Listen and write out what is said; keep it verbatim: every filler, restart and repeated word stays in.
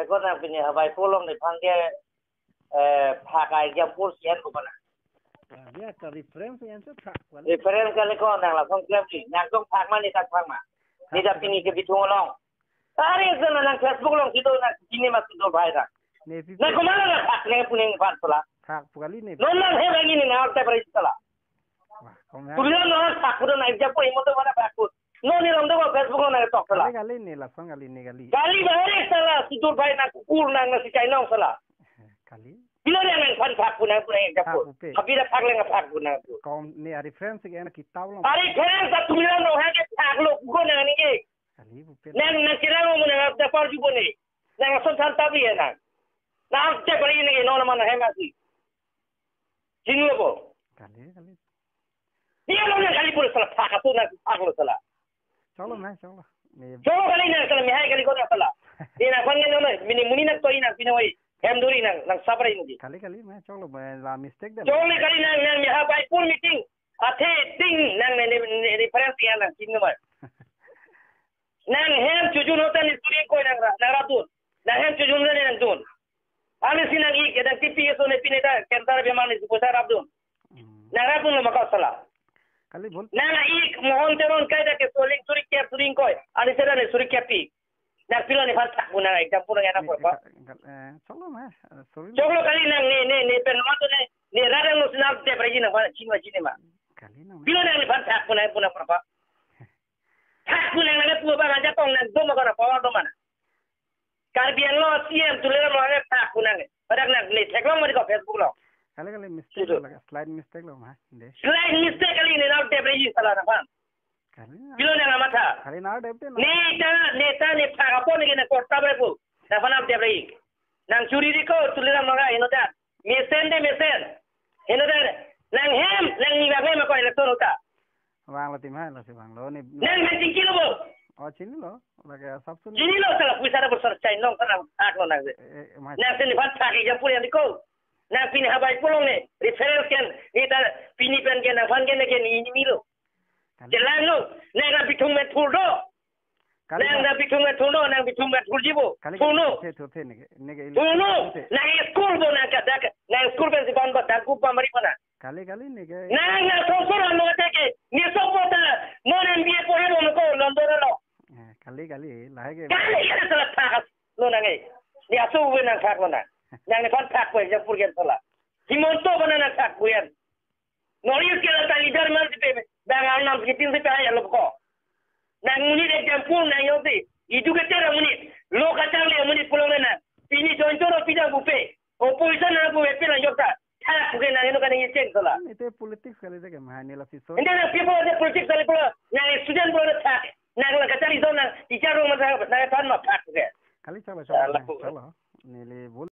Ko nang pini habai polong ni phang ke, eh, phak ai jam pur sian ko na. Ah, dia ke reference yang tu phak kuali. Reference kali ko nang langsung klem ni. Nang tong phak ma ni tak phak ma. Ni dak pini ke Bithung along. Tari sana nang Facebook along situ nang sini masuk tu bahai dah. Nepi Nang kemana nang phak nang puning pan pula. Phak kuali nepi. Non nang he lagi ni nang tak pernah salah. Wah, kau mah. Tulisan nang phak kuda nang jam pur imo tu mana phak kuda. Non ni lam tu ko Facebook along nang tok salah. Kali kali ni langsung kali ni kali. Kali bahari salah situ bahai nang kukur nang nasi chai nong salah. Kali. Pilo dia nang pan phak kuda nang puning jam pur. Phak upe. Tapi dah phak leng phak kuda nang tu. Kau ni ari friends ke na kita belum. Ari friends tak tulisan nang he ke phak lo kukur nang ni ke. Kali bupet. Nang nang kira lo mo nang dak pur juga ni. Nang ason san tapi ya nang. Nang te pari ni no nama nang hema si. Jin lo bo. Kali kali. Dia lo nang kali pura salah phak tu nang phak lo salah. Choklo ma, choklo. Ni Choklo kali nang salah mihai kali ko nang salah. Ni nang phang ni no mini muni nang toi nang pinoi. Hem duri nang nang sabrai ni. Kali kali ma, choklo ma la mistake dah. Choklo kali nang nang mihai bai pur meeting. Athe ting nang ne ne ne reference ya nang tin ma. Nang hem chojun hotan ni suri koi nang ra, nang rap dun. Nang hem chojun hotan ni nang dun. Ami si nang ik, nang T P S O ne pine ta, cancer bemar ni supo ta rap dun. Hmm. Nang rap dun lo ma ko salah. Kali bol. Nang ik, Mohon Teron kai dak ke soling suri kep suri koi. Ani sera ne suri kep pi. Nang pilo ni phan phak kuda nang ek jam pur nang ya nang Ni pur pa. ka-, ka-, eh, choklo ma, eh, sorry. Choklo kali nang ni, ni, ni pen ma tu ni, ni radang lo sinam te pernah nang phan ching ma ching ma. Kali nang. Pilo nang ni phan phak kuda nang pur nang pur pa. Phak kuda nang nang pur ba raja tong nang dom ko nang power dom mana. Karbi Anglong C M Tuliram Ronghang phak kuda nang. Padak nang ni theklong ma di ko Facebook along. Kali kali mistake Situ. lo, lagi slight mistake lo ma, de. Slight mistake kali ni nang te pernah salah nang phan. Kali na. Pilo nang amatha. Kali na dep te na. Neta, neta ni phak apot ni ke nang korta bre pu. Nang phan ap dia bre. Nang churi di ko, Tuliram Ronghang, heno ta. Mesen de mesen. Heno ta. Nang hem, nang ni bag ma ko election hota. Vanglo tim hai lo si vanglo ni. Nang hem chingki lo bo. Oh, chinilo. Lagi asap sun. Chinilo salah puisa dah besar chai nong salah phak lo nang de. Eh, eh, ma. Nang sini phan phak jam pur yang di ko. Nang pini habai polong ni. Reference ken. Ni ta pini pen ken nang phan ken ken ni ni lo. Kali. Jelang lo, nang nang Bithung men thur do. Kali nang na. Nang Bithung men thur do, nang Bithung men thur jibo. Kali Thur no. Thur the, thur the, neke, neke ili Thur no. Thur the. Nang school bo nang kadak, nang school pen si ban ba dangku pamari mana. Kali, kali, neke. Nang nang sosor amo te ke, ni sopo ta, non M B A pohe bo ko London lo. Eh, kali, kali, lahai ke. Kali kali salah phak lo nang eh. Ni aso we nang phak lo nang. Nang ni phan phak we jam pur gen salah. Himanta bana nang phak we. North East ke la ta leader man si pe, bang Arnam si tin si pe hai alo ko. Nang monit ek jam pur nang yo si. Educated amonit. Lo kacharli amonit pulang na. Pini join choro pida bupe. Opposition na bupe pila yok ta. Tha buke nang eno ka nang icek sola. Ite politics kali de ke mahani la piso. Ente na people de politics kali pula. Nang student pula de tha. Nang la kacharli zon nang teacher rong ma tha, nang than ma phak ke. Kali chala Ala chala. Pura. Chala. Neli